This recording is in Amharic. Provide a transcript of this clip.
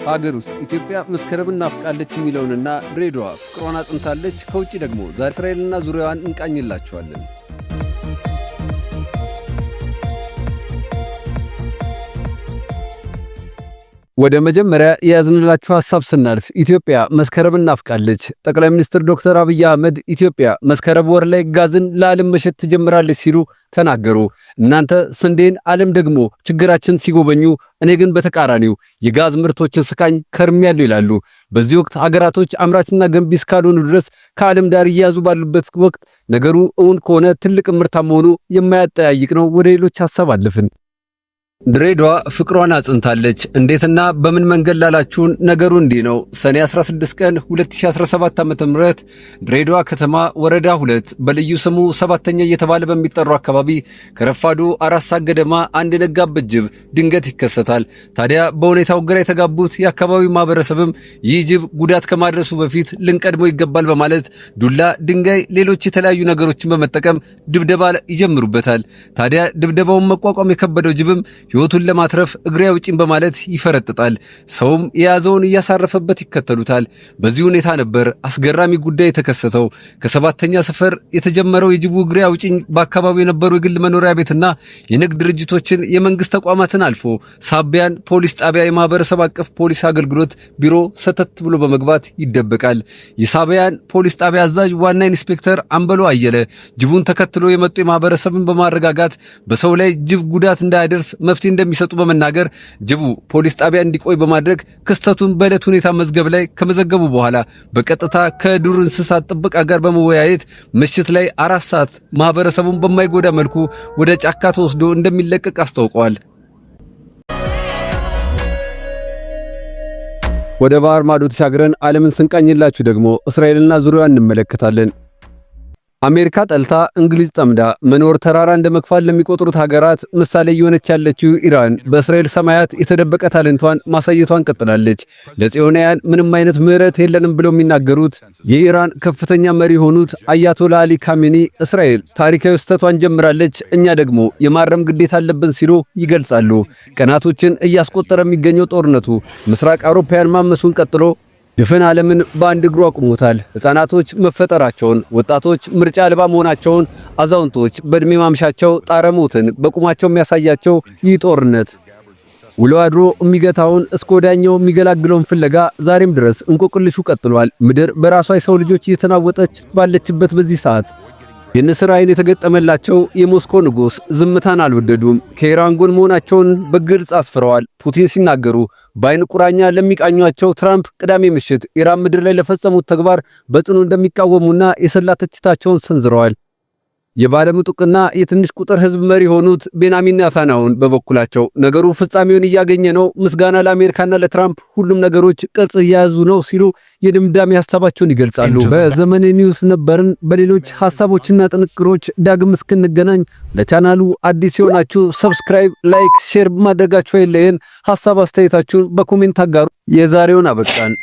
ሀገር ውስጥ ኢትዮጵያ መስከረምን ናፍቃለች የሚለውንና ድሬዳዋ ፍቅሯን አጽንታለች፣ ከውጭ ደግሞ ዛሬ እስራኤልና ዙሪያዋን እንቃኝላችኋለን። ወደ መጀመሪያ የያዝንላችሁ ሐሳብ ስናልፍ ኢትዮጵያ መስከረምን ናፍቃለች። ጠቅላይ ሚኒስትር ዶክተር አብይ አህመድ ኢትዮጵያ መስከረም ወር ላይ ጋዝን ለዓለም መሸጥ ትጀምራለች ሲሉ ተናገሩ። እናንተ ስንዴን፣ ዓለም ደግሞ ችግራችን ሲጎበኙ፣ እኔ ግን በተቃራኒው የጋዝ ምርቶችን ስቃኝ ከርሜያለሁ ይላሉ። በዚህ ወቅት ሀገራቶች አምራችና ገንቢ እስካልሆኑ ድረስ ከዓለም ዳር እየያዙ ባሉበት ወቅት ነገሩ እውን ከሆነ ትልቅ እምርታ መሆኑ የማያጠያይቅ ነው። ወደ ሌሎች ሐሳብ አለፍን። ድሬዳዋ ፍቅሯን አጽንታለች። እንዴትና በምን መንገድ ላላችሁን ነገሩ እንዲህ ነው። ሰኔ 16 ቀን 2017 ዓ.ም ድሬዳዋ ከተማ ወረዳ 2 በልዩ ስሙ ሰባተኛ እየተባለ በሚጠራው አካባቢ ከረፋዱ 4 ሰዓት ገደማ አንድ የነጋበት ጅብ ድንገት ይከሰታል። ታዲያ በሁኔታው ግራ የተጋቡት የአካባቢው ማህበረሰብም ይህ ጅብ ጉዳት ከማድረሱ በፊት ልንቀድመው ይገባል በማለት ዱላ፣ ድንጋይ፣ ሌሎች የተለያዩ ነገሮችን በመጠቀም ድብደባ ይጀምሩበታል። ታዲያ ድብደባውን መቋቋም የከበደው ጅብም ሕይወቱን ለማትረፍ እግሬ አውጪኝ በማለት ይፈረጥጣል። ሰውም የያዘውን እያሳረፈበት ይከተሉታል። በዚህ ሁኔታ ነበር አስገራሚ ጉዳይ የተከሰተው። ከሰባተኛ ሰፈር የተጀመረው የጅቡ እግሬ አውጪኝ በአካባቢው የነበሩ የግል መኖሪያ ቤትና የንግድ ድርጅቶችን፣ የመንግስት ተቋማትን አልፎ ሳቢያን ፖሊስ ጣቢያ የማህበረሰብ አቀፍ ፖሊስ አገልግሎት ቢሮ ሰተት ብሎ በመግባት ይደበቃል። የሳቢያን ፖሊስ ጣቢያ አዛዥ ዋና ኢንስፔክተር አምበሎ አየለ ጅቡን ተከትሎ የመጡ የማህበረሰብን በማረጋጋት በሰው ላይ ጅብ ጉዳት እንዳያደርስ መፍትሄ እንደሚሰጡ በመናገር ጅቡ ፖሊስ ጣቢያ እንዲቆይ በማድረግ ክስተቱን በዕለት ሁኔታ መዝገብ ላይ ከመዘገቡ በኋላ በቀጥታ ከዱር እንስሳት ጥበቃ ጋር በመወያየት ምሽት ላይ 4 ሰዓት ማህበረሰቡን በማይጎዳ መልኩ ወደ ጫካ ተወስዶ እንደሚለቀቅ አስታውቀዋል። ወደ ባህር ማዶ ተሻግረን ዓለምን ስንቃኝላችሁ ደግሞ እስራኤልና ዙሪያዋን እንመለከታለን። አሜሪካ ጠልታ እንግሊዝ ጠምዳ መኖር ተራራ እንደ መግፋት ለሚቆጥሩት ሀገራት ምሳሌ እየሆነች ያለችው ኢራን በእስራኤል ሰማያት የተደበቀ talent ቷን ማሳየቷን ቀጥላለች። ለጽዮናውያን ምንም አይነት ምህረት የለንም ብለው የሚናገሩት የኢራን ከፍተኛ መሪ የሆኑት አያቶላ አሊ ካሜኒ እስራኤል ታሪካዊ ስህተቷን ጀምራለች፣ እኛ ደግሞ የማረም ግዴታ አለብን ሲሉ ይገልጻሉ። ቀናቶችን እያስቆጠረ የሚገኘው ጦርነቱ ምስራቅ አውሮፓውያን ማመሱን ቀጥሎ ድፍን ዓለምን በአንድ እግሩ አቁሞታል። ሕፃናቶች መፈጠራቸውን፣ ወጣቶች ምርጫ አልባ መሆናቸውን፣ አዛውንቶች በእድሜ ማምሻቸው ጣረሞትን በቁማቸው የሚያሳያቸው ይህ ጦርነት ውሎ አድሮ የሚገታውን እስከ ወዲያኛው የሚገላግለውን ፍለጋ ዛሬም ድረስ እንቆቅልሹ ቀጥሏል። ምድር በራሷ የሰው ልጆች እየተናወጠች ባለችበት በዚህ ሰዓት የንስር ዓይን የተገጠመላቸው የሞስኮ ንጉሥ ዝምታን አልወደዱም። ከኢራን ጎን መሆናቸውን በግልጽ አስፍረዋል። ፑቲን ሲናገሩ በአይን ቁራኛ ለሚቃኟቸው ትራምፕ ቅዳሜ ምሽት ኢራን ምድር ላይ ለፈጸሙት ተግባር በጽኑ እንደሚቃወሙና የሰላ ትችታቸውን ሰንዝረዋል። የባለምጡቅና የትንሽ ቁጥር ህዝብ መሪ የሆኑት ቤንያሚን ኔታንያሁ በበኩላቸው ነገሩ ፍጻሜውን እያገኘ ነው፣ ምስጋና ለአሜሪካና ለትራምፕ፣ ሁሉም ነገሮች ቅርጽ እየያዙ ነው ሲሉ የድምዳሜ ሀሳባቸውን ይገልጻሉ። በዘመኔ ኒውስ ነበርን። በሌሎች ሀሳቦችና ጥንቅሮች ዳግም እስክንገናኝ ለቻናሉ አዲስ የሆናችሁ subscribe፣ like፣ share ማድረጋችሁ አይለየን። ሀሳብ አስተያየታችሁን በ comment አጋሩ። የዛሬውን አበቃን።